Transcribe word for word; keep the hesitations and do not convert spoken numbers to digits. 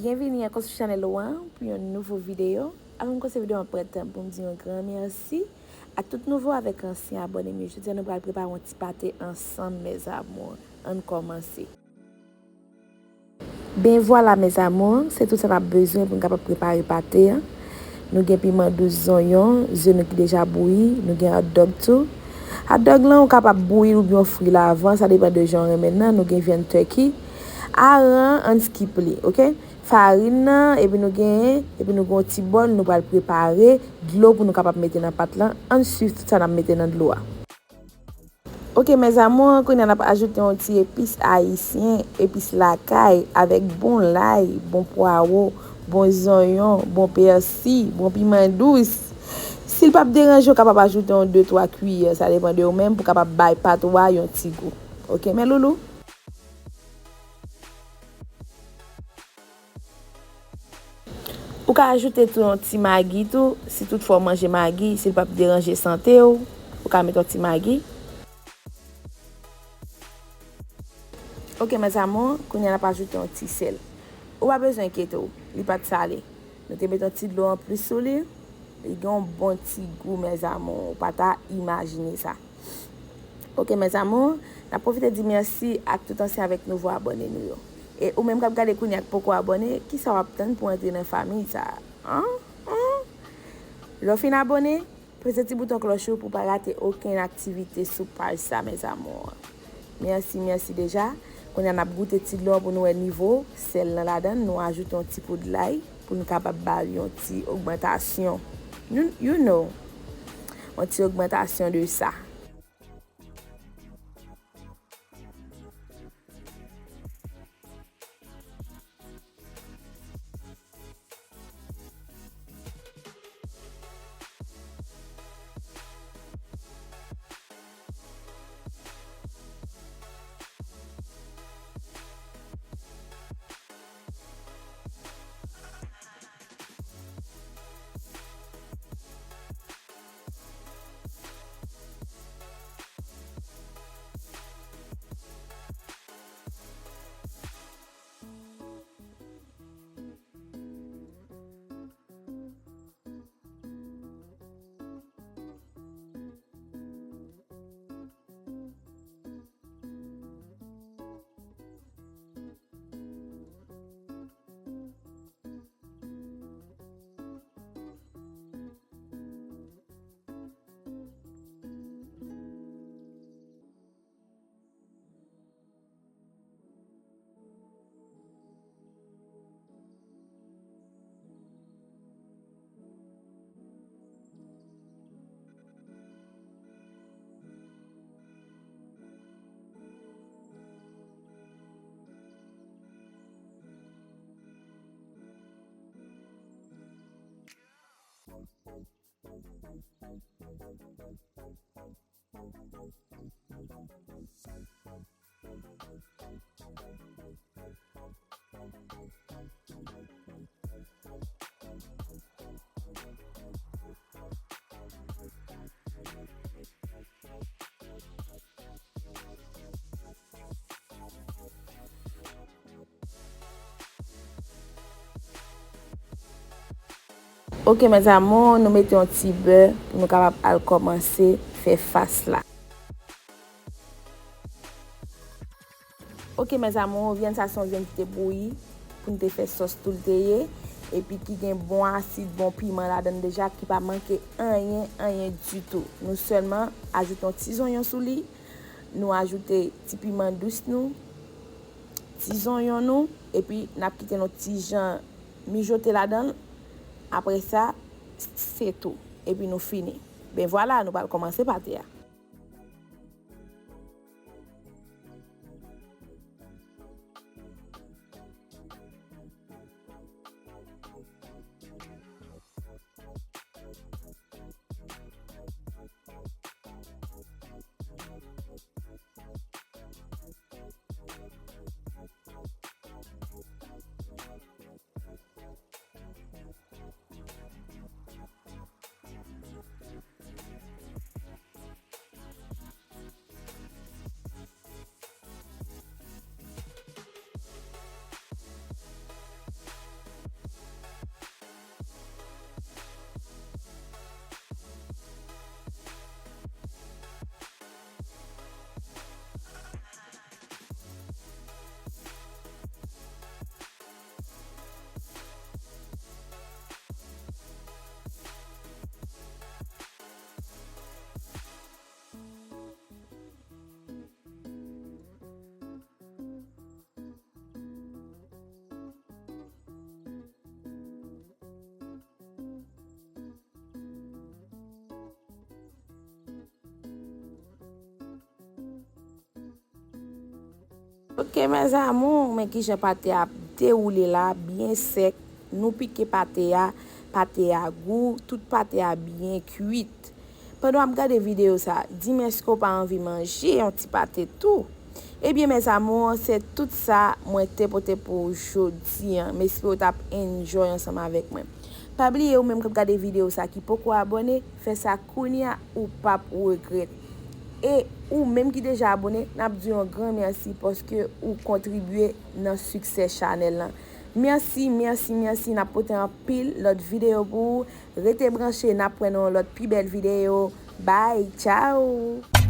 Byenvini ankò sou chanèl ou an pou yon nouvo videyo. Avan m kòmanse videyo an, m pran tan pou m di yon gran mèsi ak tout nouvo avèk ansyen abòne m yo. Jodi a nou pral prepare yon ti pate ansanm, mes amours. Ann kòmanse. Ben vwala, mes amours, se tout sa n ap bezwen pou n kapab prepare pate a. Nou gen piman dous, zonyon, ze nou ki deja bouyi, nou gen hot dog tou. Hot dog lan, ou kapab bouyi l oubyen w fri l avan, sa depann de jan w renmen l nan. Nou gen vyann turkey. Aran, ann skip li, oke? Farin nan, epi nou genyen, epi nou gen yon ti bòl, nou pral prepare dlo pou nou kapab mete nan pat lan. Ann swiv tout sa n ap mete nan dlo a. Oke, mes amours, kounye a n ap ajoute yon ti epis ayisyen, epis lakay, avèk bon lay, bon pwawo, bon zonyon, bon pèsi, bon piman dous. Si l p ap deranje, w kapab ajoute yon de twa kiyè, sa depann de ou menm, pou kapab bay pat ou a yon ti gou. Oke, mes loulous? Ou ka ajoute tou yon ti magi tou, si toutfwa w manje magi, si l p ap deranje sante w, ou ka met yon ti magi. Oke, mes amours, kounye a n ap ajoute yon ti sèl. Ou pa bezwen enkyete w, li pa t sale. Nou te met yon ti dlo anplis sou li, li gen yon bon ti gou, mes amours, ou pa ta imajine sa. Oke, mes amours, n ap pwofite di mèsi ak tout ansyen avèk nouvo abòne nou yo. E ou menm k ap gade kounye a k poko abòne, kisa w ap tann pou antre nan fanmi sa a? An? An? Lè w fin abòne, peze ti bouton klòch ou pou w pa rate okenn aktivite sou paj sa, mes amours. Mèsi, mèsi deja. Kounye a n ap goute ti dlo an pou nou wè nivo sèl lan ladan l. Nou ajoute yon ti poud lay pou n kapab ba l yon ti ogmantasyon. You, you know, yon ti ogmantasyon de sa. Oke, mes amours, nou mete yon ti bè pou nou kapab al kòmanse fè fas la. Oke, mes amours, vyann sa se yon vyann ki te bouyi pou n te fè sòs tou l te ye, epi ki gen bon asid, bon piman ladan l deja, ki pa manke anyen, anyen ditou. Nou sèlman ajoute yon ti zonyon sou li, nou ajoute ti piman dous nou, ti zonyon nou, epi n ap kite l yon ti jan mijote ladan l. Apre sa, se tou. Epi nou fini. Ben vwala, nou pral kòmanse pate a. Ok, mes amours, men kijan pate a ap dewoule la, byen sèk. Nou pike pate a, pate a gou, tout pate a byen kwit. Pandan w ap gade videyo sa, di m èske w pa anvi manje yon ti pate tou? Ebyen, mes amours, se tout sa mwen te pote pou w jodi a. M espere w t ap enjoy ansanm avèk mwen. Pa bliye, ou menm k ap gade videyo sa ki poko abòne, fè sa kounye a, ou p ap regrèt. E ou menm ki deja abòne, n ap di yon gran mèsi paske ou kontribye nan siksè chanèl lan. Mèsi, mèsi, mèsi. N ap pote anpil lòt videyo pou ou. Rete branche, n ap wè nan yon lòt pi bèl videyo. Bye, tchao!